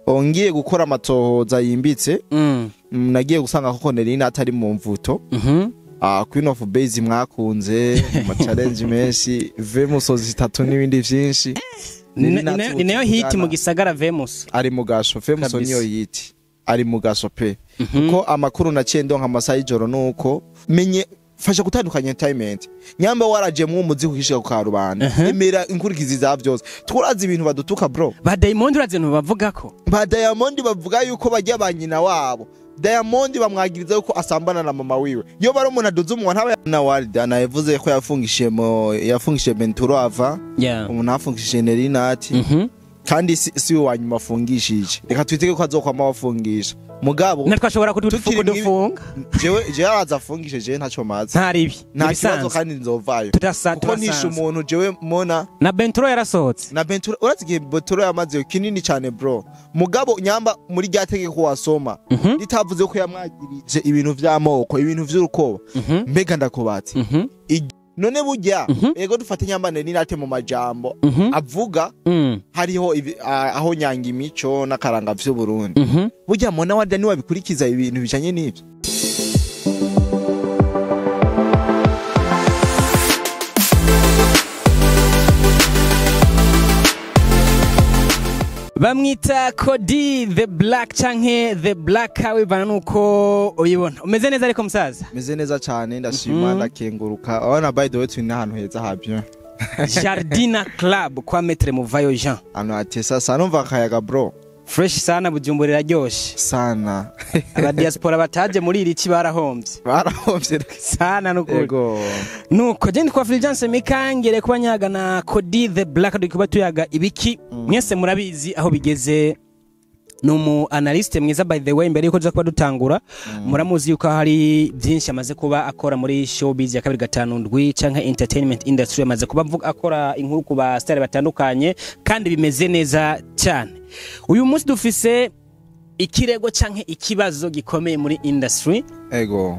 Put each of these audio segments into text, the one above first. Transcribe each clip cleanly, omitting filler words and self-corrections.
Ngiye gukora amatohoza yimbitse, nagiye gusanga koko Nelly Nat ari mu mvuto. Queen of Base mwakunze mu challenge menshi, Vemusozi zitatu n'ibindi vyinshi. Ni nayo hit mu gisagara Vemus. Ari mu gasho Vemuso niyo hit, ari mu gasho pe. Kuko amakuru naciye ndonka amasaha y'ijoro nuko menye fasha gutandukanya entertainment. Nyamba waraje mu muzi kukishika ku karubanda, emera inkurikizi za vyose. Turazi ibintu badutuka bro. Ba Diamond urazi ibintu bavuga ko? Ba Diamond bavuga yuko bajya ba nyina wabo. Diamond bamwagiriza yuko asambana na mama wiwe. Iyo bari umuntu aduze umuntu ntaba na Walda na yavuze ko yafungishije Benturo ava. Umuntu afungishije Nelly Nat. Kandi si we wanyuma afungishije. Reka twitege ko azokwama bafungisha. Mugabo natwe ashobora kudufunga. Jewe araza afungishije, jewe ntaco mazi. Nta ribi. Nta kibazo kandi nzovayo. Kuko nishe umuntu jewe mona na Benturo yarasohotse. Na Benturo urazi igihe Benturo yamaze kinini cyane bro. Mugabo nyamba muri rya tegeko wasoma ritavuze ko yamwagirije ibintu vy'amoko, ibintu vy'urukoba. Mbega ndakubatse. None burya ego dufate nyamba Nelly Nat mu majambo avuga hariho aho nyanga imico n'akaranga vy'u Burundi. Burya Mona Walda ni wabikurikiza ibintu bijanye n'ivyo. Bamwita Kodi the Black canke the Black wivana nuko uyibona. Umeze neza ariko musaza? Meze neza cyane, ndashima ndakenguruka. Abana by the way turi n'ahantu heza habyo. Jardina Club kwa Maître Muvayo Jean. Ano atesa sana numva akayaga bro. Fresh sana, Bujumbura iraryoshe sana. Aba diaspora bataje muri iri ci barahomvye. Barahomvye sana nuko. Nuko je ndi kwa Fulgence Mikangere kuba nyaga na Kodi the Black dukuba tuyaga ibiki. Mwese murabizi aho bigeze. Numu analyste mwiza by the way, mbere yuko tuza kuba dutangura muramuzi yuko hari byinshi amaze kuba akora muri showbiz ya 257 canke entertainment industry, amaze kuba akora inkuru ku ba star batandukanye kandi bimeze neza cyane. Uyu munsi dufise ikirego canke ikibazo gikomeye muri industry. Ego.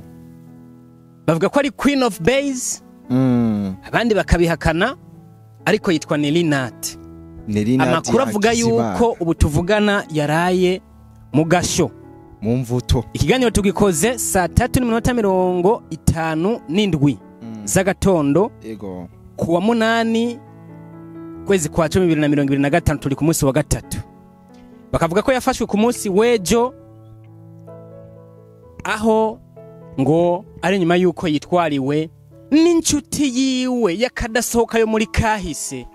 Bavuga ko ari Queen of Base. Abandi bakabihakana ariko yitwa Nelly Nat. Amakuru avuga yuko ubu tuvugana yaraye mu gasho mu mvuto. Ikiganiro tugikoze saa 3:57 z'agatondo. Ego. Kuwa 8 kwezi kwa 10 2025, turi ku munsi wa gatatu. Bakavuga ko yafashwe ku munsi w'ejo, aho ngo ari nyuma yuko yitwariwe n'inshuti yiwe yakadasohoka yo muri kahise.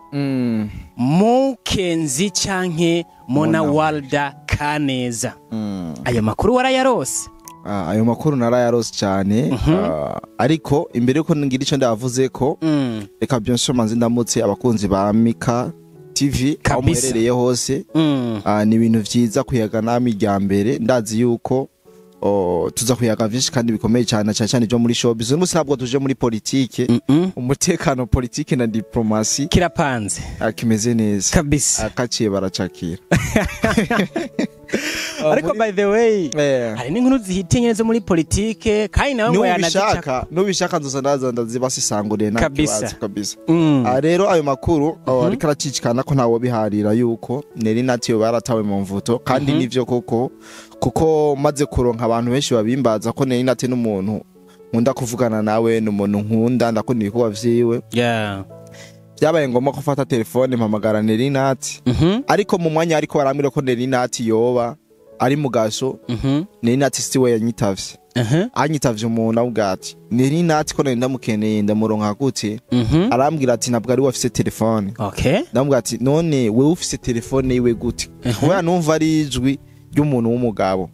Mukenzi canke Mona Walda Kaneza. Ayo makuru warayarose? Ayo makuru narayarose cyane. Ariko imbere yuko ngira ico ndavuze ko reka bien sûr manze ndamutse abakunzi ba Mika TV aho muherereye hose. Ni ibintu vyiza kuyaga nami rya mbere, ndazi yuko tuza kuyaga vyinshi kandi bikomeye cyane cyane cyane byo muri showbiz. Uyu munsi ntabwo tuje muri politike, umutekano politike na diplomasi kirapanze, kimeze neza kabisa, akaciye baracakira. Ariko by the way hari n'inkuru zihitiye zo muri politike kandi nawe ngo yanazishaka, nubishaka nzoza ndaza ndazibasisangure na kibazo kabisa. Rero ayo makuru ariko aracicikana ko ntawo biharira yuko Nelly Nat yo baratawe mu mvuto, kandi nivyo koko, kuko maze kuronka abantu benshi babimbaza ko Nelly Nat n'umuntu nkunda kuvugana nawe, n'umuntu nkunda ndakunda ibikorwa vyiwe. Byabaye ngombwa ko mfata telefone mpamagara Nelly Nat. Ariko mu mwanya ariko barambwira ko Nelly Nat yoba ari mu gasho. Nelly Nat siwe yanyitavye. Anyitavye umuntu avuga ati Nelly Nat ko ndamukeneye ndamuronka gute? Arambwira ati ntabwo ari wafise telefone. Ndamubwira ati none wewe ufise telefone yiwe gute? Kubera numva ari ijwi ry'umuntu w'umugabo.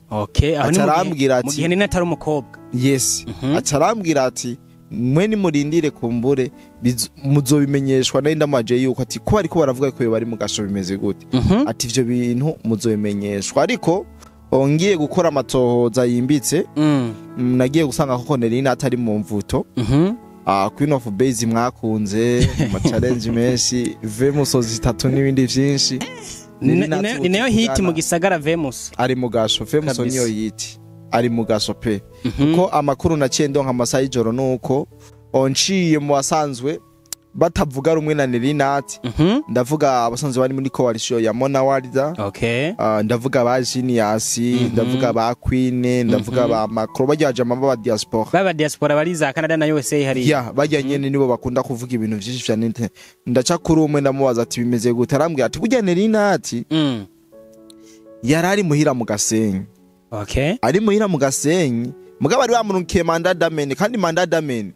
Atarambwira ati mu gihe Nelly Nat ari umukobwa. Yes. Atarambwira ati mwe ni murindire kumbure muzobimenyeshwa nari ndamaje yuko ati ko ariko baravuga ko bari mu gasho bimeze gute. Ati ivyo bintu muzobimenyeshwa. Ariko ngiye gukora amatohoza yimbitse, nagiye gusanga koko Nelly Nat ari mu mvuto. Queen of Base mwakunze mu challenge menshi, Vemusozi zitatu n'ibindi vyinshi. Ni nayo hit mu gisagara Vemus. Ari mu gasho Vemuso niyo hit, ari mu gasho pe. Kuko amakuru naciye ndonka amasaha y'ijoro nuko onciye mu basanzwe Batavuga rumwe na Nelly Nat. Ndavuga abasanzwe bari muri coalition ya Mona Walda. Ndavuga ba Genius, ndavuga ba Queen, ndavuga ba Macro, bajya jama ba diaspora. Baba diaspora bari za Canada na USA hari. Ya, bajya nyene nibo bakunda kuvuga ibintu vyinshi cyane. Ndaca kuri umwe ndamubaza ati bimeze gute, arambwira ati burya Nelly Nat yarari muhira mu Gasenyi. Ari muhira mu Gasenyi, mugabo ari bamurunkiye mandat d'amener, kandi mandat d'amener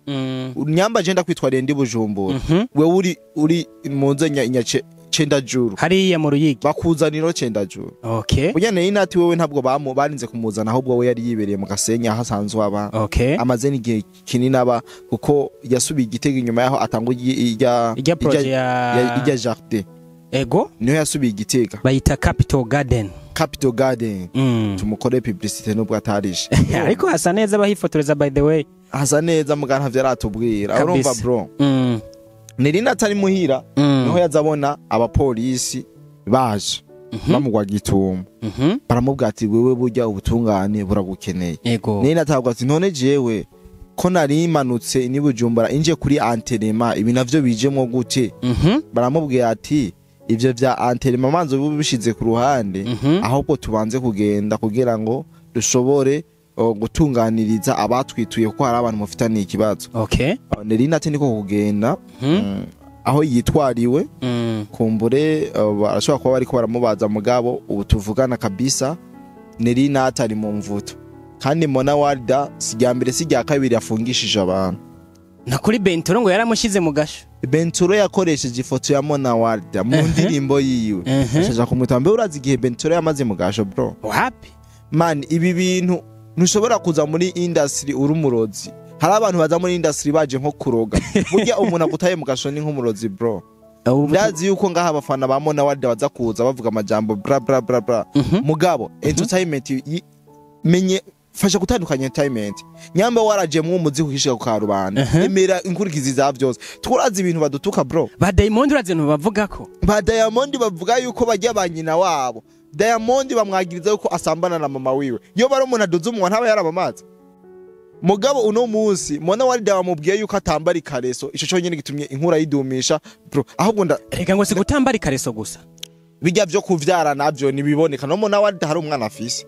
nyamba je ndakwitwariye ndi Bujumbura, wewe uri mu nze nya Cendajuru hariya mu Ruyigi, bakuzaniro Cendajuru. Burya Nelly Nat wewe ntabwo barinze kumuzana, ahubwo we yari yibereye mu Gasenyi aho asanzwe aba. Amaze n'igihe kinini aba, kuko yasubiye Igitega inyuma yaho atanga ijya projet ya ijya jardin. Ego, niho yasubiye Igitega, bayita Capital Garden. Capital Garden. Tumukore publicité nubwo atarije. Ariko hasa neza bahifotoreza, by the way. Hasa neza, muga ntavyo aratubwira, urumva bro. Nelly Nat ari muhira, niho yazabona abapolisi baje bamugwa gitumo, baramubwira ati wewe burya ubutungane buragukeneye. Nelly Nat avuga ati none jewe ko nari imanutse ni Bujumbura inje kuri enterrement, ibi navyo bijemwo gute? Baramubwira ati ivyo vya enterrement manzo bubishize ku ruhande, ahubwo tubanze kugenda kugira ngo dushobore gutunganiriza abatwituye, kuko hari abantu mufitaniye ikibazo. Nelly Nat niko kugenda aho yitwariwe, kumbure barashobora kuba bariko baramubaza, mugabo ubu tuvugana kabisa Nelly Nat ari mu mvuto, kandi Mona Walda si rya mbere si rya kabiri afungishije abantu. Na kuri Benturo ngo yaramushize mu gasho. Benturo yakoresheje ifoto ya Mona Walda mu ndirimbo yiwe, ashaka kumutamba. Urazi igihe Benturo yamaze mu gasho bro? Wapi man, ibi bintu ntushobora kuza muri industry uri umurozi. Hari abantu baza muri industry baje nko kuroga. Burya umuntu agutaye mu gasho ni nk'umurozi bro. Ndazi yuko ngaha abafana ba Mona Walda baza kuza bavuga amajambo bra bra bra bra. Mugabo entertainment menye fasha gutandukanya entertainment. Nyamba waraje mu muzi kukishika ku karubanda, emera inkurikizi za vyose. Turazi ibintu badutuka bro. Ba Diamond urazi ibintu bavuga ko? Ba Diamond bavuga yuko bajya ba nyina wabo. Diamond bamwagiriza yuko asambana na mama wiwe. Iyo bari umuntu aduze umunwa ntaba yarabamaze. Mugabo uno munsi Mona Walda bamubwiye yuko atambara ikareso, ico cyonyine gitumye inkura yidumisha bro. Ahubwo reka ngo si gutambara ikareso gusa, bijya byo kuvyara navyo nibiboneka. No Mona Walda hari umwana afise.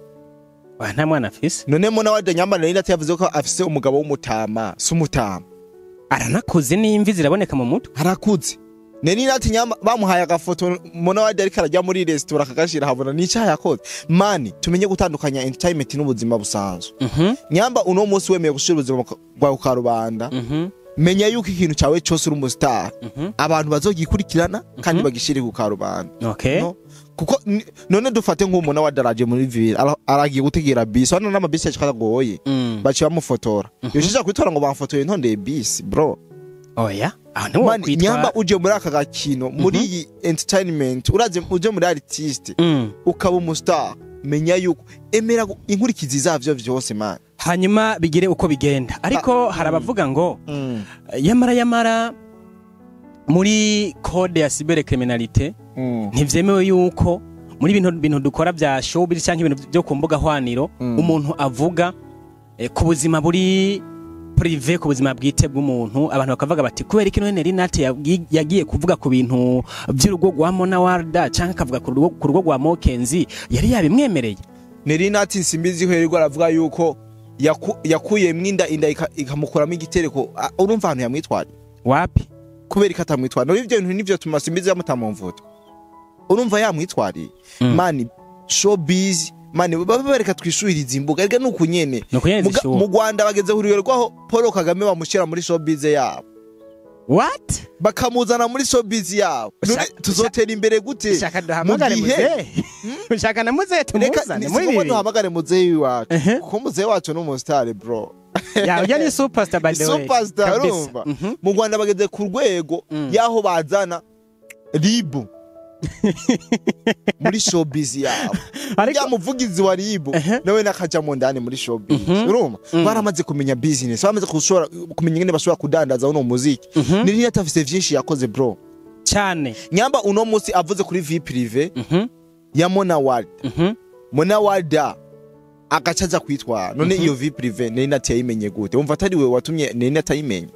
Wa nta mwana afise. None Mona Walda nyamba Nelly Nat yavuze ko afise umugabo w'umutama, si umutama. Aranakuze n'imvi ziraboneka mu mutwe. Arakuze. Nelly Nat nyamba bamuhaye agafoto Mona Walda ariko arajya muri restaurant akagashira habona n'icyaha yakoze. Mani tumenye gutandukanya entertainment n'ubuzima busanzwe. Nyamba uno munsi wemeye gushira ubuzima bwawe ku karubanda, menya yuko ikintu cyawe cyose uri umustar, abantu bazogikurikirana kandi bagishire ku karubanda. No? Kuko none dufate nk'umuntu wadaraje muri ville aragiye gutegera bisi, hano n'amabisi yashakagoye, baciye bamufotora. Yoshije kwitora ngo bamfotoye ntondeye bisi bro. Oya, aho ntiwo kwitwa. Nyamba uje muri aka gakino, muri iyi entertainment, uraje uje muri artiste, ukaba umustar, menya yuko emera inkurikizi zavyo vyose man. Hanyuma bigire uko bigenda. Ariko hari abavuga ngo yamara muri code ya cybercriminalité ntivyemewe yuko muri bintu dukora bya showbiz cyangwa ibintu byo ku mbuga hwaniro umuntu avuga ku buzima buri privé, ku buzima bwite bw'umuntu. Abantu bakavuga bati kubera iki none Nelly Nat yagiye kuvuga ku bintu by'urugo rwa Mona Walda cyangwa akavuga ku rugo rwa Mokenzi, yari yabimwemereye. Nelly Nat simbizi ko yariko aravuga yuko yakuyemwo inda ikamukuramo igitereko. Urumva ahantu yamwitwara wapi? Kubera ikatamwitwara. No ivyo bintu nivyo tuma simbizi yamutamumvuta. Urumva yamwitwariye. Mani showbiz mani babareka twishuhiriza imbuga erega nuko nyene. Mu Rwanda bageze huriro rwaho Paul Kagame bamushyira muri showbiz yabo. What? Bakamuzana muri showbiz yabo. Tuzotera imbere gute? Shaka duhamagare muzehe. Shaka na muzehe tumuzane muri ibi. Duhamagare muzehe wacu. Kuko muzehe wacu ni umustar bro. Ya ujya ni superstar by the way. Superstar urumva. Mu Rwanda bageze ku rwego yaho bazana ribu muri showbiz yabo. Ariko muvugizi wa ribu nawe nakaja mu ndani muri showbiz. Urumva baramaze kumenya business, baramaze kushora kumenya ingene bashobora kudandaza uno muziki. Nelly Nat afise vyinshi yakoze bro. Cyane. Nyamba uno musi avuze kuri vie privée ya Mona Walda. Mona Walda agacaza kwitwara. None iyo vie privée Nelly Nat yayimenye gute? Umva atari we watumye Nelly Nat ayimenye.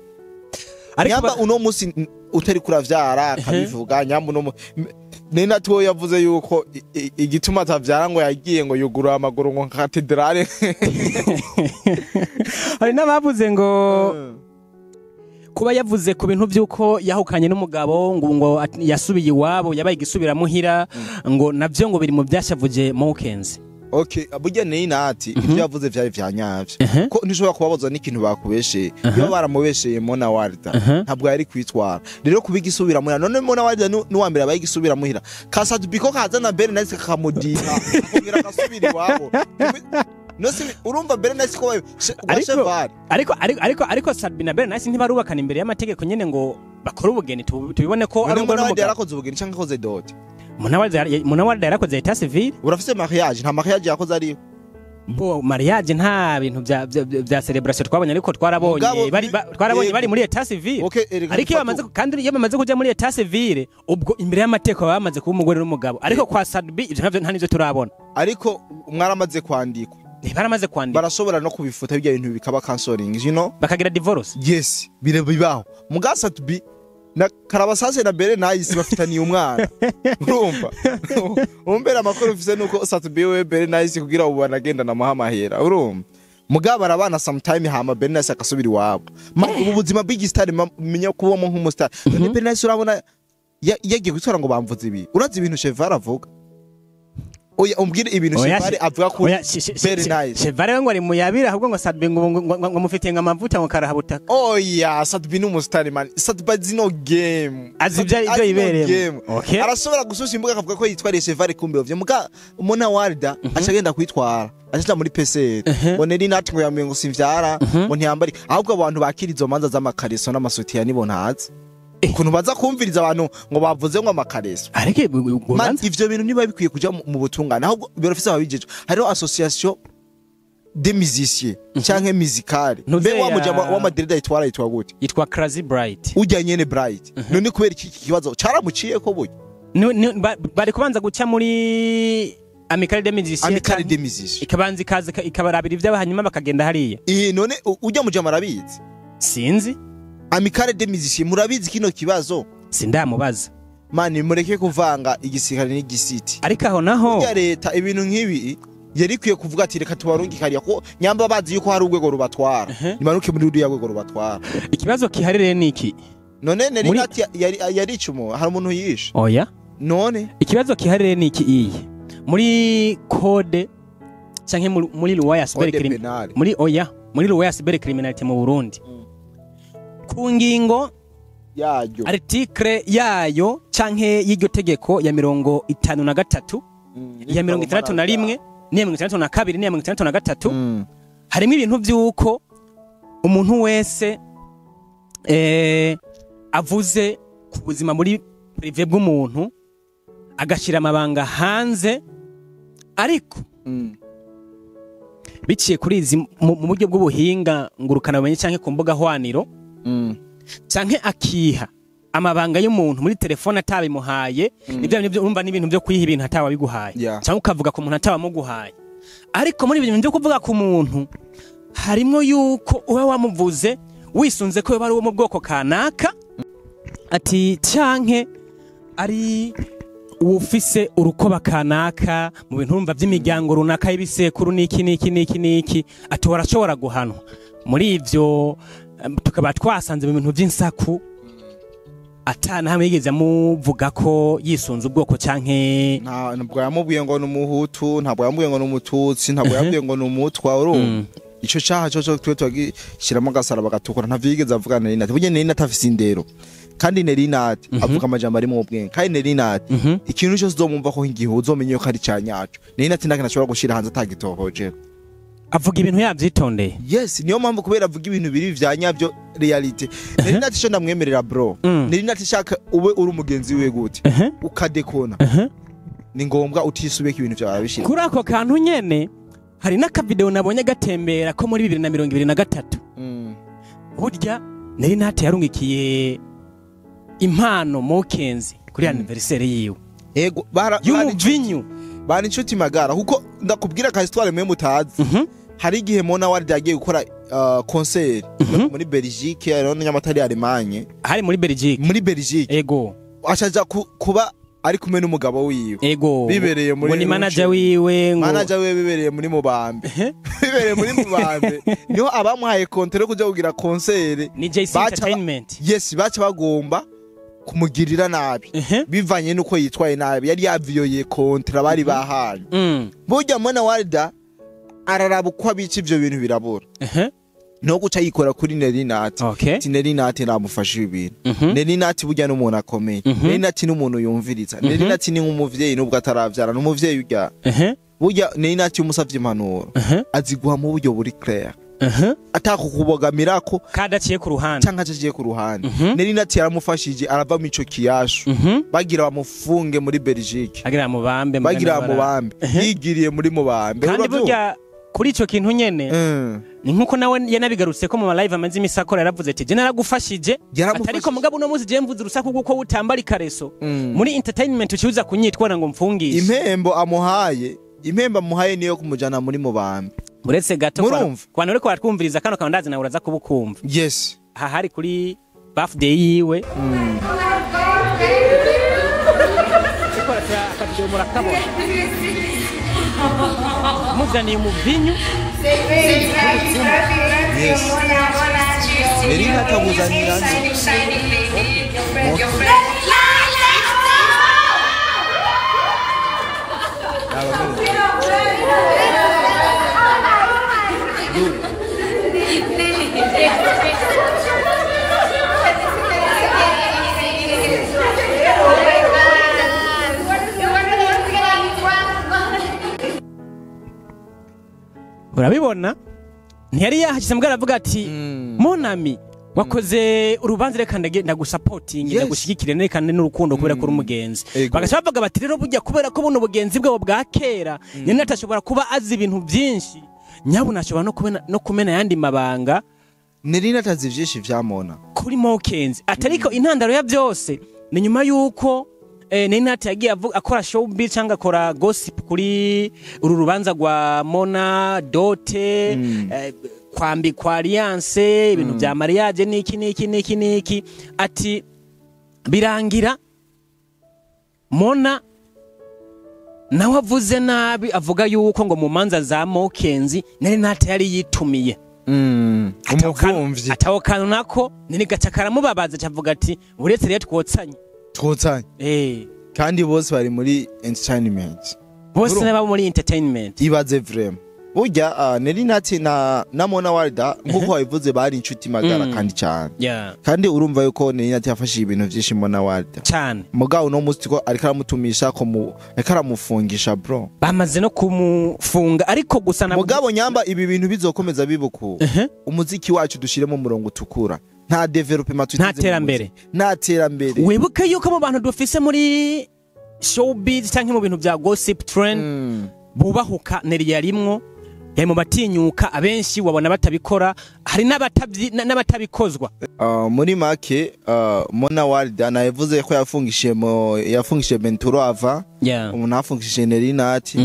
Nyamba uno musi Utari kuravyara akabivuga nyambu no Nena tuwo yavuze yuko igituma atavyara ngo yagiye ngo yugura amaguru ngo nka katedrale. Hari n'abavuze ngo kuba yavuze ku bintu by'uko yahukanye n'umugabo ngo yasubiye iwabo, yabaye igisubiramuhira, ngo navyo ngo biri mu byashavuje Mokenzi. Okay, burya Nelly Nat ibyo yavuze vyari vya nyavyo, ko ntishobora kubabaza n'ikintu bakubesheye. Iyo baramubesheye Mona Warda ntabwo yari kwitwara rero kuba igisubiramuhira. None Mona Warda n'uwa mbere abaye igisubiramuhira, Kasadubiko kazana Bere Nice kakamudiha kongera agasubira iwabo. Nose urumva Bere Nice ko Cheval, ariko Sadbi na Bere Nice ntibarubakana imbere y'amategeko nyene ngo bakore ubugeni tubibone ko ari umugore n'umugabo. Yarakoze ubugeni canke akoze dot? Mona Warda yarakoze état civil. Urafise mariage? Nta mariage yakoze ari bo mariage, nta bintu bya celebration twabonye, ariko twarabonye bari twarabonye bari muri état civil. Ariko iyo bamaze, kandi iyo bamaze kuja muri état civil, ubwo imbere y'amategeko bamaze kuba umugore n'umugabo. Ariko kwa Sadbi ivyo navyo nta nivyo turabona. Ariko mwaramaze kwandikwa. Baramaze kwandika, barashobora no kubifuta ibyo bintu bikaba canceling, you know, bakagira divorce. Yes, bire bibaho. Muga Sadbi na Karabasase na Bere Nice bafitaniye umwana. Urumva umbera amakuru ufise nuko Sadbi we Bere Nice kugira ubu banagenda na muhamahera. Urumva mugabo arabana sometime, hama Bere Nice akasubira iwabo. Ubu buzima bw'igistar menya kubamo nk'umustar. None Bere Nice urabona yagiye gutwara ngo bamvuze ibi. Urazi ibintu Cheval avuga? Oya, umbwire ibintu Cheval avuga ko Bere Nice. Cheval ngo ari muyabira, ahubwo ngo Sadbi ngo mufite ngo amavuta ngo karahabutaka. Oya, Sadbi ni umustar man. Sadbi azi no game. Azi ibyo yibereyemo. Okay. Arashobora gususha imbuga akavuga ko yitwariye Cheval kumbe ovye. Muga Mona Warda acagenda kwitwara. Aca muri PCR. Ngo Nelly Nat ngo yamwe ngo simvyara, ngo ntiyambari. Ahubwo abantu bakira izo manza z'amakareso n'amasutiya nibo ntazi. Ukuntu baza kumviriza abantu ngo bavuze ngo amakareso. Ariko ivyo bintu niba bikwiye kuja mu butungane, ahubwo birafise ababijeje. Hariho association des musiciens canke musicale. Mbe wa mujama wa Madrid yitwara yitwa gute? Yitwa Crazy Bright. Ujya nyene Bright. None kubera iki kibazo caramuciye ko burya? Bari kubanza guca muri Amicale des musiciens. Amicale des musiciens. Ikabanza ikaza ikabarabira ivyabo hanyuma bakagenda hariya. None ujya mujama arabizi? Sinzi. Amicale des musiciens murabizi kino kibazo? Sindamubaza. Mani mureke kuvanga igisirikare n'igisiti. Ariko aho naho ya leta ibintu nk'ibi yari kwiye kuvuga ati reka tubarungikariya ko nyamba bazi yuko hari urwego rubatwara. Nimanuke muri ruriya rwego rubatwara. Ikibazo kiharire niki? None Nelly Nat yari icumu hari umuntu yishe. Oya. None ikibazo kiharire niki iyi? Muri code canke muri loi ya cybercriminalité, muri oya, muri loi ya cybercriminalité mu Burundi. Ku ngingo yayo article yayo canke y'iryo tegeko ya 53 ya 61 n'iya 62 n'iya 63 harimo ibintu by'uko umuntu wese avuze ku buzima muri privé bw'umuntu agashira amabanga hanze, ariko biciye kuri izi mu buryo bw'ubuhinga ngurukana bumenyi canke ku mbuga hwaniro, canke akiha amabanga y'umuntu muri telefone atabimuhaye, nibyo nibyo urumva n'ibintu byo kwiha ibintu atabiguhaye, canke ukavuga ku muntu atabamuguhaye. Ariko muri ibyo bintu byo kuvuga ku muntu harimo yuko uba wamuvuze wisunze ko bari uwo mu bwoko kanaka, ati canke ari ufise urukoba kanaka mu bintu urumva by'imiryango runaka y'ibisekuru niki niki niki niki, ati warashobora guhanwa muri ivyo. Tukaba twasanze mu bintu by'insaku atana hamwe yigeze amuvuga ko yisunze ubwoko canke ntabwo yamubwiye ngo n'umuhutu, ntabwo yamubwiye ngo n'umututsi, ntabwo yamubwiye ngo n'umutwa. Urumva ico caha cyo twe twagishyiramo agasaraba gatukura, ntavyo yigeze avuga Nelly Nat. Burya Nelly Nat afise indero, kandi Nelly Nat avuga amajambo ari mu bwenge, kandi Nelly Nat ikintu cyose uzomumva ko igihe uzomenye ko ari canyaco. Nelly Nat ntakintu ashobora gushira hanze atagitohoje. Avuga ibintu yavyitondeye. Yes, niyo mpamvu kubera avuga ibintu biri vya nyabyo reality. Nelly Nat ico ndamwemerera bro. Nelly Nat shaka ube uri umugenzi wiwe gute ukadekona. Ni ngombwa utisubeka ibintu vyawe arabishira. Kuri ako kantu nyene hari n'akavideo nabonye gatembera ko muri 2023. Burya Nelly Nat yarungikiye impano Mokenzi kuri anniversaire yiwe. Yego, y'umuvinyu. Bari inshuti magara kuko ndakubwira ka histoire mwe mutazi. Hari igihe Mona Warda yagiye gukora concert muri Belgique, rero n'Inyamatari Allemagne. Hari muri Belgique. Muri Belgique. Ego. Ashaja kuba ari kumwe n'umugabo wiwe. Ego. Bibereye muri ngo ni manager wiwe, ngo manager wiwe bibereye muri Mubambe. Bibereye muri Mubambe. Niho abamuhaye contrat yo kuja kugira concert ni JC Entertainment. Yes, baca bagomba kumugirira nabi bivanye nuko yitwaye nabi, yari yaviyoye contrat bari bahanye. Burya Mona Walda araraba uko abica ivyo bintu birabura. No guca yikora kuri Nelly Nat. Ati Nelly Nat namufasha ibintu. Nelly Nat burya n'umuntu akomeye. Nelly Nat n'umuntu yumviriza. Nelly Nat ni nk'umuvyeyi nubwo ataravyara, n'umuvyeyi urya. Burya Nelly Nat umusavye impanuro aziguha mu buryo buri clair. Atakukubogamirako kandi aciye ku ruhande. Canke aciye ku ruhande. Nelly Nat yaramufashije arava mu ico kiyashu. Bagira bamufunge muri Belgique. Agira mubambe. Bagira mubambe. Yigiriye muri Mubambe. Kandi burya kuri ico kintu nyene ni nkuko nawe yanabigarutse ko mu live amaze imisakora yaravuze ati je naragufashije, atariko mugabo no muzi je mvuze urusaku guko utambara ikareso muri entertainment uciuza kunyitwara ngo mfungishe. Impembo amuhaye niyo kumujana muri Mubambe. Uretse gato kwa nore ko atwumviriza kano kantu ndazi nawe uraza kubukumva. Yes. Aha hari kuri birthday yiwe. Muzaniye umuvinyu. Yes. Nelly Nat amuzanira. Urabibona ntiyari yahashyize mbwa aravuga ati Monami wakoze urubanza reka ndagusupporting, ndagushyigikire nerekane n'urukundo kubera ko uri umugenzi. Bagaca bavuga bati rero burya kubera ko buno bugenzi bwabo bwa kera nyine atashobora kuba azi ibintu byinshi, nyabuna ashobora no kumena yandi mabanga. Nelly Nat azi byinshi vya Mona kuri Mokenzi, atariko intandaro ya byose ni nyuma yuko Nelly Nat yagiye akora showbiz cyangwa akora gossip kuri uru rubanza rwa Mona Dote, kwambikwa alliance, ibintu bya mariage niki niki niki niki, ati birangira Mona nawe avuze nabi, avuga yuko ngo mu manza za Mokenzi Nelly Nat yari yitumiye umuvumvyi, atawo kantu nako nini gaca karamubabaza, cavuga ati uretse rero twotsanye. Kandi bose bari muri entertainment. Bose nabo muri entertainment. Ibaze vraiment. Burya Nelly Nat na Mona Walda nkuko wabivuze bari inshuti magara kandi cyane. Kandi urumva yuko Nelly Nat yafashije ibintu byinshi Mona Walda. Cyane. Mugabo no musi ko ariko aramutumisha ko ariko aramufungisha bro. Bamaze no kumufunga ariko gusa na mugabo nyamba ibi bintu bizokomeza bibuku. Umuziki wacu dushiremo umurongo utukura. Nta development nta terambere. Nta terambere. Wibuke yuko mu bantu dufise muri showbiz canke mu bintu bya gossip trend bubahuka Nelly yarimwo, yari mu batinyuka abenshi wabona batabikora, hari n'abatabikozwa. Muri make Mona Walda navuze ko yafungishije Benturo ava, umuntu afungishije Nelly Nat.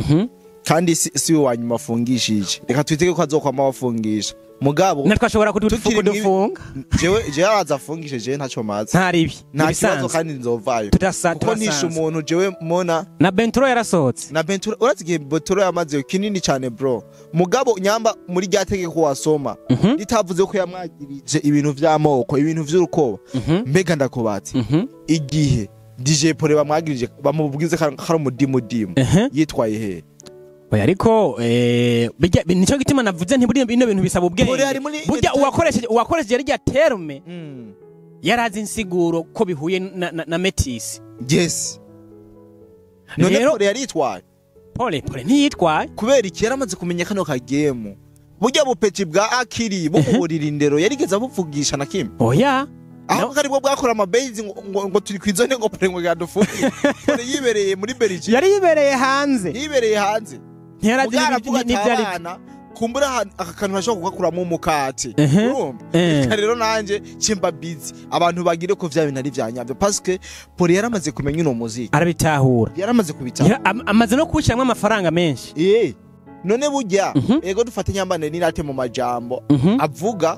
Kandi si we wanyuma afungishije. Reka twitege ko azokwama bafungisha. Mugabo natwe ashobora kudufunga. Jewe araza afungishije je ntaco mazi. Nta ribi. Nta kibazo kandi nzovayo. Kuko nishe umuntu jewe Mona na Benturo yarasohotse. Na Benturo urazi igihe Benturo yamaze kinini cyane bro. Mugabo nyamba muri rya tegeko wasoma ritavuze ko yamwagirije ibintu vy'amoko, ibintu vy'urukoba. Mbega ndakobatse. Igihe DJ Pole bamwagirije bamubwize ko ari umudimudimu yitwaye he? Oya ariko bijya nico gitima navuze nti buri bino bintu bisaba ubwenge. Burya uwakoresheje rya terme yarazi insiguro ko bihuye na metis. Yes. None Pole yaritwaye. Pole ntiyitwaye kubera iki yaramaze kumenya kano kagemu. Burya bupeti bwa akiri bumuburira indero yarigeze abuvugisha na kimwe. Oya. Aho kari bwo bwakora amabase ngo turi kwizone ngo Pole ngo gadufunge. Pole yibereye muri Belgique. Yari yibereye hanze. Yibereye hanze. Ntiyarazi kumbura aka kantu bashobora kugakuramo umukate. Urumva? Rero nanje cimba busy abantu bagire ko vya bintu ari vya nyabyo parce que Pole yaramaze kumenya uno muziki. Arabitahura. Yaramaze kubitahura. Amaze no kuwushiramwo amafaranga menshi. None burya ego dufate nyambane n'irate mu majambo avuga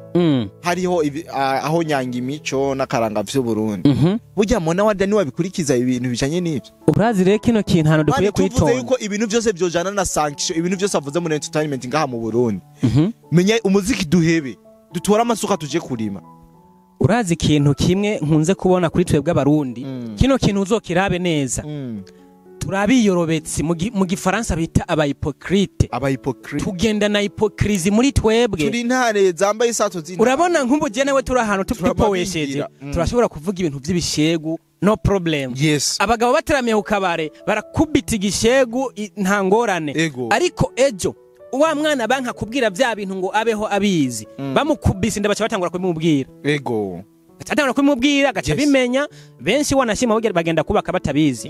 hariho aho nyanga imico n'akaranga vy'Uburundi. Burya Mona Wada niwe abikurikiza ibintu bijanye n'ivyo. Urazi rero kino kintu hano dukwiye tuvuze kwitonda yuko ibintu vyose vyojana na sanction, ibintu vyose avuze muri entertainment ngaha mu Burundi. Menya umuziki duhebe, dutore amasuka tuje kurima. Urazi ikintu kimwe nkunze kubona kuri twebwe Abarundi, kino kintu uzokirabe neza. Turabiyorobetsi mu gifaransa bita aba hypocrite. Aba hypocrite. Tugenda na hypocrisie muri twebwe. Turi intare zambaye isato z'intare. Urabona nk'ubu je nawe turi ahantu tupowesheje, turashobora kuvuga ibintu by'ibishegu, no problem. Yes. Abagabo bateramiye ku kabare barakubita igishegu, nta ngorane. Ariko ejo wa mwana banka kubwira vya bintu ngo abeho abizi, bamukubise inda baca batangura kubimubwira. Ego. Batangura kubimubwira gaca bimenya, benshi wanashima bagenda kubaka batabizi.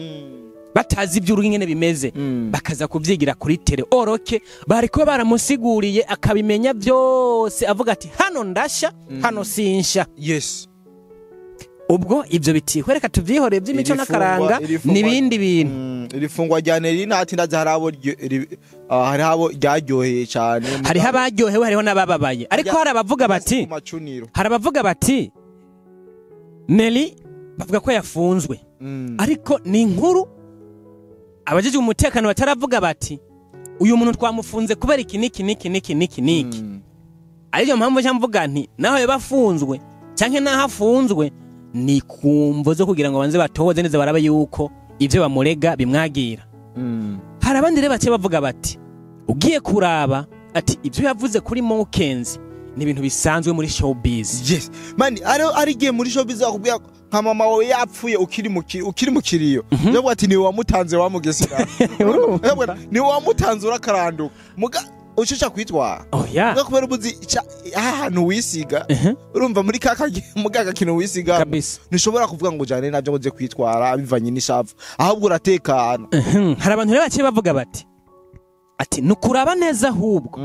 Batazi iby'urugo ingene bimeze, bakaza kuvyigira kuri tele. Oroke bariko baramusiguriye akabimenya byose, avuga ati hano ndasha, hano sinsha. Yes. Ubwo ivyo biti reka tuvyihoreye by'imico n'akaranga nibindi bintu. Irifungwa rya Nelly Nat ndazi harabo harabo ryaryoheye cyane. Hariho abaryohewe, hariho n'abababaye. Ariko hari abavuga bati, hari abavuga bati Nelly bavuga ko yafunzwe. Ariko ni inkuru abajejwe umutekano bataravuga bati uyu muntu twamufunze kubera iki niki niki niki niki niki. Ariyo mpamvu cyamvuga nti naho yabafunzwe canke naho afunzwe ni kumvo zo kugira ngo banze batoze neza barabe yuko ivyo bamurega bimwagira. Hari abandi rero bace bavuga bati ugiye kuraba ati ivyo yavuze kuri Mokenzi ni ibintu bisanzwe muri showbiz. Yes. Man ari giye muri showbiz akubwira nka mama wawe yapfuye ukiri mu kiriyo. Yavuga ati ni wamutanze wamugesera. Ni wamutanze urakaranduka. Muga ushusha kwitwara. Oh yeah. Muga kubera ubuzi ahantu wisiga. Urumva muri kaka mugaga kintu wisiga. Ntushobora kuvuga ngo jane navyo ngo je kwitwara bivanye n'ishavu. Ahubwo uratekana. Hari abantu rero bace bavuga bati ati nukuraba neza ahubwo.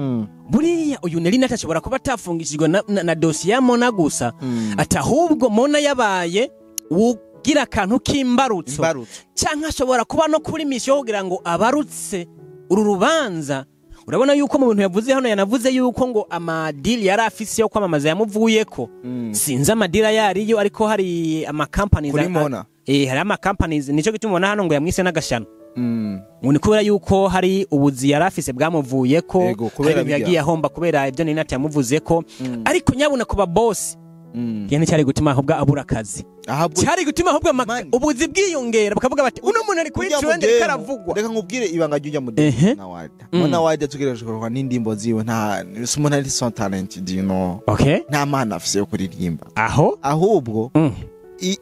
Buriya uyu Nelly Nat ashobora kuba atafungishijwe na dossier ya Mona gusa, ati ahubwo Mona yabaye ugira akantu k'imbarutso, canke ashobora kuba no kuri mission kugira ngo abarutse uru rubanza. Urabona yuko mu bintu yavuze hano yanavuze yuko ngo amadili yari afise yo kwamamaza yamuvuyeko. Sinzi amadili yariyo, ariko hari ama companies kuri Mona. Hari ama companies nico gituma ubona hano ngo yamwise n'agashano. Ngo ni kubera yuko hari ubuzi yari afise bwamuvuyeko, hari yagiye ahomba kubera ibyo Nelly Nat yamuvuzeko. Ariko nyabona kuba boss yani cyari gutuma ahubwo abura akazi, cyari gutuma ahubwo ubuzi bwiyongera, bakavuga bati uno muntu ari kuri trend karavugwa. Reka nkubwire ibanga ry'ujya mude na Wada. Mona Wada tugereje kurwa n'indimbo ziwe, nta umuntu ari son talent, do you know? Okay. Nta mana afise yo kuririmba. Aho ahubwo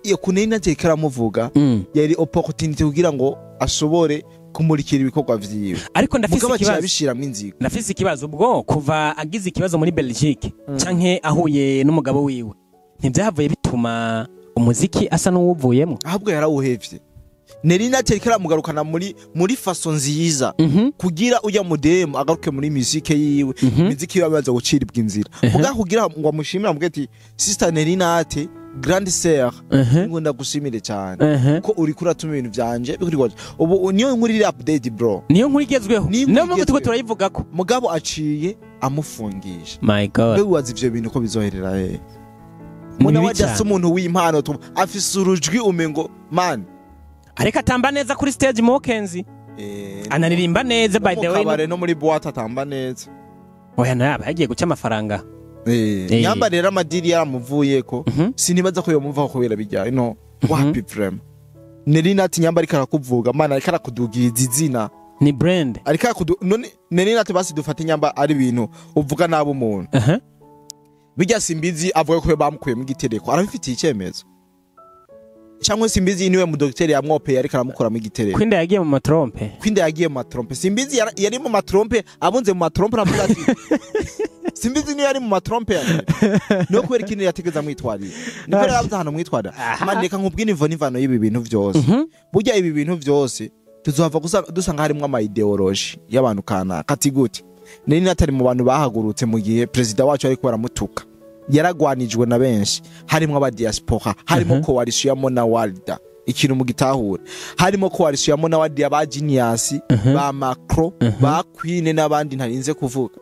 iyo kunena Nat karamuvuga yari opportunity kugira ngo ashobore kumurikira ibikorwa vyiwe. Ariko ndafise ikibazo, abishiramwe inzigo. Ndafise ikibazo ubwo kuva agize ikibazo muri Belgique canke ahuye n'umugabo wiwe, ntibyavuye bituma umuziki asa n'uwuvuyemo, ahubwo yarawuhevye. Nelly Nat karamugarukana muri façon nziza kugira ujya mudemu agaruke muri musique yiwe, muziki yiwe abaza guciribwa inzira. Muga kugira ngo amushimira amuge ati sister Nelly Nat grande sœur, ngo ndagushimire cyane ko uri kuratuma ibintu byanje bikurikwaje. Ubu niyo nkuru iri update bro, niyo nkuru igezweho, niyo mpamvu tuko turayivugako. Mugabo aciye amufungisha. My God, mbe wazi ivyo bintu ko bizoherera he? Mona waje asa umuntu w'impano afise urujwi umengo man, ariko atamba neza kuri stage Mokenzi. Anaririmba neza by the way, kabare no muri boîte atamba neza. Oya naba yagiye guca amafaranga. Nyamba rero amadiri yaramuvuyeko, sinibaza ko yomuvaho kubera bijyaye no wapi vraiment. Nelly Nat nyamba ariko arakuvuga mana, ariko arakudugiriza izina, ni brand ariko arakudu none Nelly Nat basi dufate nyamba ari ibintu uvuga nabo umuntu. Bijya Simbizi avuga ko bamukuye mu gitereko, arabifitiye icyemezo. Cyangwa Simbizi niwe mu docteur yamwopeye ariko aramukura mu gitereko. Kwinda yagiye mu matrompe. Kwinda yagiye mu matrompe. Simbizi yari mu matrompe, abunze mu matrompe aravuga ati Simbizi niyo yari mu matrompe ya. No kubera ikintu yategeza mwitwarira. Niko yaravuze hano mwitwara. Man reka nkubwine imvo n'imvano y'ibi bintu byose. Burya ibi bintu byose tuzohava dusanga harimo ama ideology y'abantu kana katigute. Nelly Nat ari mu bantu bahagurutse mu gihe president wacu ariko baramutuka. Yaragwanijwe na benshi, harimo aba diaspora, harimo coalition ya Mona Walda. Ikintu mu gitahure, harimo coalition ya Mona Wadi, ba Genius, ba Macro, ba Queen n'abandi ntarinze kuvuga,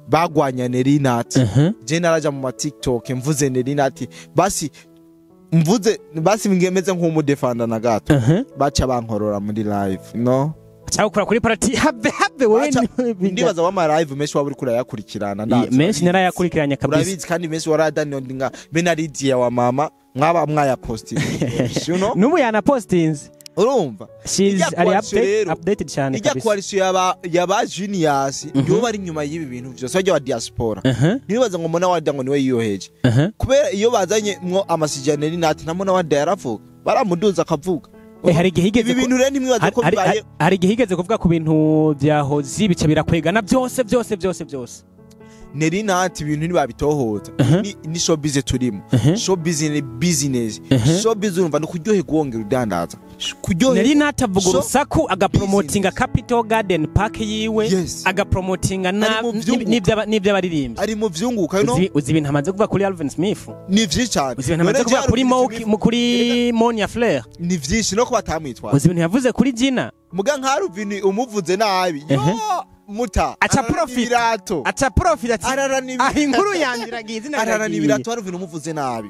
bagwanya Nelly Nat. Je naraja mu ma TikTok, mvuze Nelly Nat, basi mvuze, basi ngemeze nk'umudefanda na gato, baca bankorora muri live, no. Cyangwa kuri parati, have have wowe. Ndibaza wama live menshi waba uriko urayakurikirana, ndazi. Menshi narayakurikiranye kabisa. Urabizi, kandi menshi waradaniyondinga be na Lydia wa mama, mwaba mwayapostinze, you know. N'ubu yanapostinze. Urumva? She's Ijya ari coalition rero, updated cyane ijya kabisa. coalition yaba Genius yo bari inyuma y'ibi bintu byose, bajya wa diaspora. Ntibaza ngo Mona Wada ngo niwe yiyoheje, kubera iyo bazanye mwo amasijana Nat na Mona Wada yaravuga, baramuduza akavuga. Eh, hari igihe higeze Ibi bintu rero ntimwibaze ko bibaye. Hari igihe higeze kuvuga ku bintu bya Hozi, bica birakwegana byose byose byose byose. Nelly Nat, ibintu ntibabitohoza. Ni showbiz turimo. Showbiz ni business. Showbiz, urumva, ni kuryoherwa wongera udandaza, kuryoherwa. Nelly Nat avuga urusaku, agapromotinga business. Capital Garden Park yiwe, agapromotinga Ari mu vyunguka. n'iby'abaririmbyi. Ari mu vyunguka, you know? Uzi ibintu amaze kuvuga kuri Alvin Smith? Ni vyinshi cyane. Uzi ibintu amaze None kuvuga kuri Alvin Moki, Smith kuri Monia Fleur? Ni vyinshi, no ko batamwitwara. Uzi ibintu yavuze kuri Gina? Muga nka Alvin umuvuze nabi, yo muta Aca ararana profit. ibirato. Aca profit ati Ararana ah, inkuru yanjye iragiye, izina ararana riragiye. ibirato. Alvin umuvuze nabi,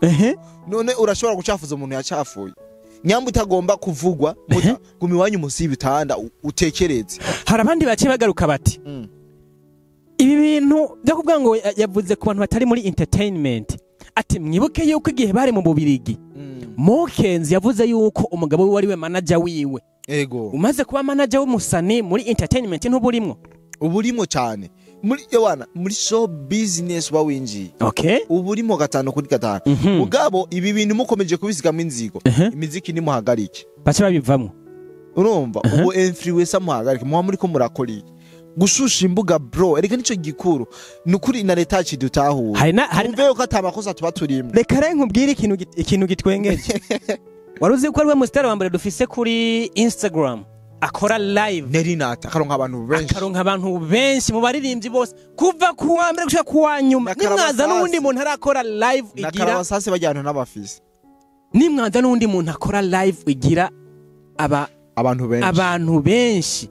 none urashobora gucafuza umuntu yacafuye? Nyamba utagomba kuvugwa, muta guma iwanyu munsi y'ibitanda, utekereze. Hari abandi baciye bagaruka bati ibi bintu byo kuvuga ngo yavuze ku bantu batari muri entertainment, ati mwibuke yuko igihe bari mu Bubirigi, Mokenzi yavuze yuko umugabo we wari we manager wiwe. Umaze kuba manager w'umusani, muri entertainment ntuburimwo? Uba urimo cyane muri yowana, muri show business uba winjiye. Uba urimo 5 kuri 5. Mugabo ibi bintu mukomeje kubisigamo inzigo, imiziki nimuhagarike. Bace babivamwo. Urumva, ubu influencer muhagarike, muba muri ko murakora iki? Gushusha imbuga, bro, erega nico gikuru. Ni ukuri na leta yacu idutahura. Hari na hari Twumve yuko ata makosa tuba turimo. Reka rero nkubwire ikintu gitwengeje. Wari uzi ko ari we musitari wa mbere dufise kuri Instagram akora live? Nelly Nat akaronka abantu benshi. Akaronka abantu benshi mu baririmbyi bose, kuva ku wa mbere gushika ku wa nyuma. Na Karabasasi. Nimwaza n'uwundi muntu arakora live Na igira Karabasasi bajyana n'abafisi. Nimwaza n'uwundi muntu akora live igira aba abantu benshi, abantu benshi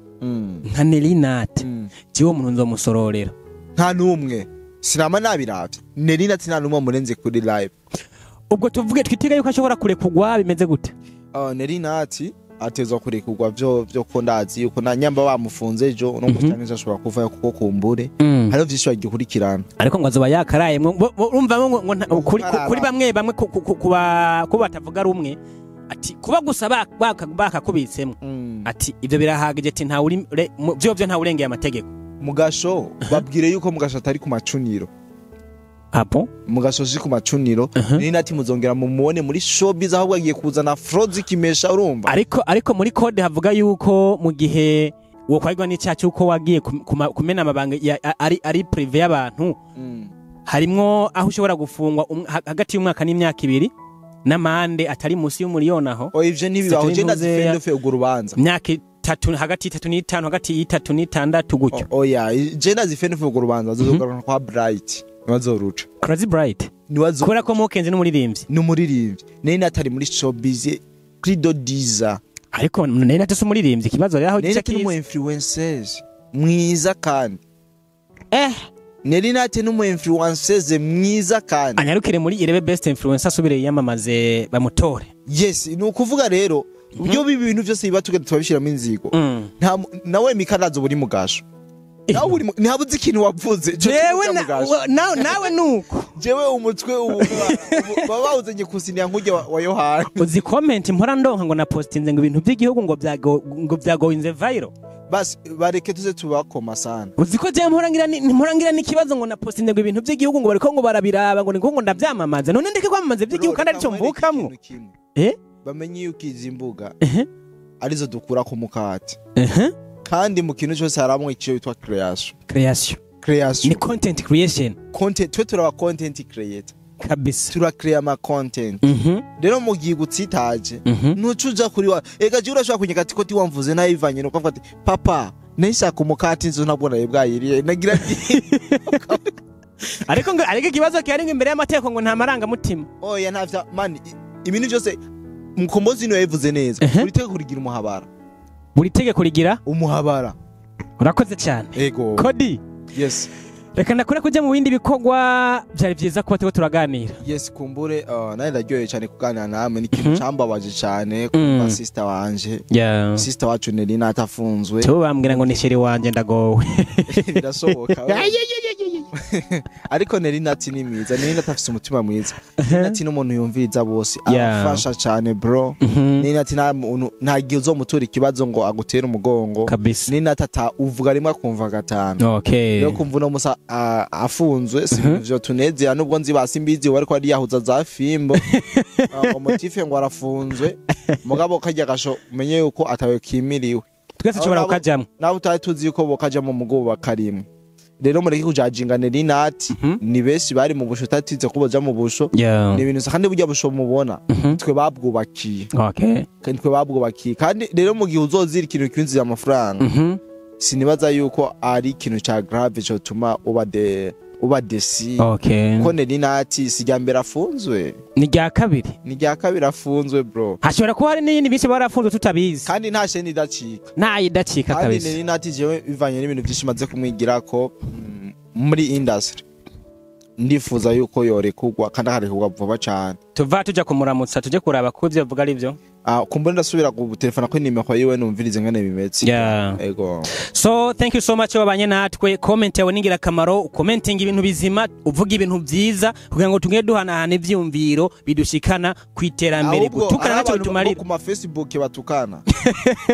nka Nelly Nat, jewe umuntu nzomusororera. Nta n'umwe, sinama nabiravye, Nelly Nat nta n'umwe murenze kuri live. Ubwo tuvuge twitega yuko ashobora kurekugwa, bimeze gute? Nelly Nat atezwa kurekurwa vyo ko ndazi yuko na nyamba bamufunze ejo no mustange ashobora kuvayo, kuko kumbure hariho vyinshi bagikurikirana. Ariko ngo azoba yakaraye, urumva ngo kuri bamwe bamwe kuba batavuga rumwe, ati kuba gusa bakakubitsemo, ati ibyo birahagije, ati nta uri byo nta urengeye amategeko. Mugasho, babwire yuko Mugasho atari ku macuniro. Apo. Mugasho si ku macuniro. Nelly Nat muzongera mumubone muri showbiz, ahubwo agiye kuzana fraude kimesha, urumva. Ariko muri code havuga yuko mu gihe wokwagwa n'icyaha cy'uko wagiye kumena amabanga ari privé y'abantu, harimwo aho ushobora gufungwa hagati y'umwaka n'imyaka 2 n'amande atari munsi y'umuriyoni aho. Oya, ivyo ntibibaho. Je ndazi Ntuzeya. fendofe urwo rubanza. Imyaka 3, hagati y'itatu n'itanu, hagati y'itatu n'itandatu gutyo. Oya, je ndazi fendofe urwo rubanza azogaruka kwa Bright, niwazoruca. Crazy Bright. Niwazo. Kubera ko Mokenzi n'umuririmbyi. N'umuririmbyi. Nelly Nat ari muri showbiz kuri dodiza. Ariko Nelly Nat si umuririmbyi, ikibazo rero aho Nelly gica Nat ni umu kiza. influenceuse mwiza kandi. Nelly Nat ni umu influenceuse mwiza kandi. Anyarukire muri Irebe Best Influencer, asubire yiyamamaze, bamutore. Yes, ni ukuvuga rero ibyo bibi bintu byose biba tugenda turabishyiramo inzigo. Nta nawe mikarazo buri mugasho, nawe uri ntihabuze ikintu wavuze ico Jewe kintu mugasho. Nawe nuko. Jewe umutwe ubu baba bawuzanye kusinira nk'ujya wa Yohana. Uzi comment mpora ndonka ngo na postinze ngo ibintu by'igihugu ngo byagoinze viral? Basi bareke tuze tubakoma sana. Uzi ko jewe mpora ngira n'ikibazo ngo na postinze ngo ibintu by'igihugu, ngo bariko ngo barabiraba, ngo niko ngo ndabyamamaza. None ndeke kwamamaza iby'igihugu kandi aricyo mvukamwo? Ikintu kimwe. Eh. Bamenye yuko izi mbuga arizo dukura ku mukate, kandi mu kintu cyose haramwo icyo bitwa creation. Creation. Creation. Ni content creation. Content, twe turaba content creator. Kabisa. Turakrea ama content. Rero mu gihe ugutsitaje, ntuca uja kuri wa ega je urashobora kunyega ati ko tiwamvuze nayivanye, nuko avuga ati papa nayishaka umukate, inzu ntabwo nayo bwayiriye, nagira nti Ariko ngo, ariko ikibazo kihari ngo imbere y'amategeko ngo nta marangamutima. Oya, ntavya man, ibintu byose Mukombozi niwe yabivuze neza. Buri tegeko rigira umuhabara. Buri tegeko rigira umuhabara. Urakoze cyane. Ego. Kodi. Yes. Reka ndakure kujya mu bindi bikorwa, byari byiza kuba turiko turaganira. Yes, kumbure nawe ndaryohewe cyane kuganira namwe. Ni ikintu cambabaje cyane kumva sister wanje, sister wacu Nelly atafunzwe. Cyo bambwira ngo ni chéri wanje, ndagowe. Birashoboka, ariko Nelly Nati ni mwiza. Nelly Nati afise umutima mwiza. Nelly Nati ni umuntu yumviriza bose, arafasha cyane, bro. Nelly Nati nta muntu, nta gihe uzomutura ikibazo ngo agutere umugongo. Nelly Nati ata uvuga rimwe akumva gatanu. Rero kumva uno musa afunzwe si ibintu vyo tunezera, nubwo nzi basimbizi ariko ari yahuza za fimbo. Ngo motife ngo arafunzwe, mugabo kajya gasho umenye yuko atawe kimiriwe. Twese tushobora kukajamwo. Nawe utari tuzi yuko bokaja mu mugobo bakarimwe. Rero mureke kujajinga Nelly Nati. Ni benshi bari mu busho utatize ko boja mu busho. Ni ibintu, kandi burya busho mubona, twe babwubakiye. Kandi twe babwubakiye. Kandi rero mu gihe uzozira ikintu kwinjiza amafaranga, sinibaza yuko ari ikintu ca grave cotuma uba déçu. Ko Nelly Nati si irya mbere afunzwe. Ni rya kabiri. Ni irya kabiri afunzwe, bro. Hashobora kuba hari n'iyindi minsi barafunzwe tutabizi. Kandi nta sheni idacika. Ntayidacika. Kandi Kabisa. Nelly Nati, jewe bivanye n'ibintu byinshi maze kumwigirako muri industry, ndifuza yuko yorekurwa kandi akarekurwa vuba cane. Tuva tuja kumuramutsa, tuje kuraba ko ivyo avuga ari byo. Ah, kumbura ndasubira gutelefona ko nimero yiwe numvirize ngene bimeze. Ego. So thank you so much wabanye natwe. Comment yawe ni ingirakamaro, commenting ibintu bizima, uvuga ibintu byiza kugira ngo tugende duhanahana ivyumviro bidushikana ku iterambere. Ahubwo, Gutukana hari ntacyo abantu bo bitumarira. ku ma Facebook batukana.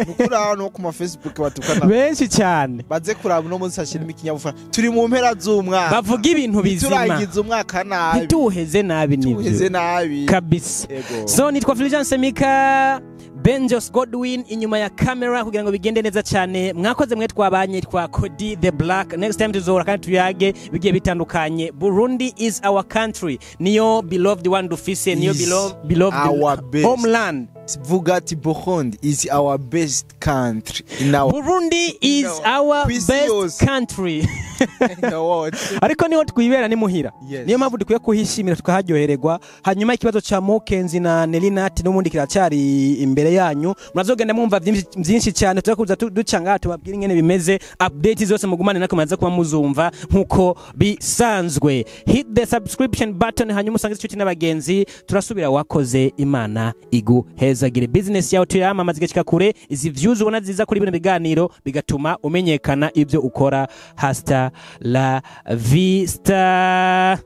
Nukuri, abantu bo ku ma Facebook batukana Benshi cyane. baze kuraba uno munsi hashirimo ikinyabupfura. Turi mu mpera z'umwaka. Bavuga ibintu bizima. Turangiza umwaka nabi. Ntituheze nabi. Tuheze Nivyo. nabi. Kabisa. Ego. So nitwa Fulgence Mika, Benjos Godwin inyuma ya camera kugira ngo bigende neza cyane. Mwakoze mwe twabanye, twa Cody the Black. Next time tuzora kandi tuyage bigiye bitandukanye. Burundi is our country, niyo beloved one dufise, niyo Is beloved our best. homeland. Vuga ati Burundi is our best country in our Burundi is No. our Kw'isi best yose. country. In the world. Ariko niho twibera, ni muhira. Niyo mpamvu dukwiye kuhishimira, tukaharyohererwa. Hanyuma ikibazo ca Mokenzi na Nelinat n'ubundi kiracyari imbere yanyu, murazogenda mwumva byinshi cyane. Turakuza duca ngaha tubabwire ingene bimeze, update zose mugumane natwe, mumaze kuba muzumva nkuko bisanzwe. Hit the subscription button, hanyuma usange inshuti n'abagenzi. Turasubira, wakoze, Imana iguhezagire. Business yawe tuyamamaza igashika kure. Izi views ubona ziza kuri bino biganiro bigatuma umenyekana ibyo ukora. Hasta la vista.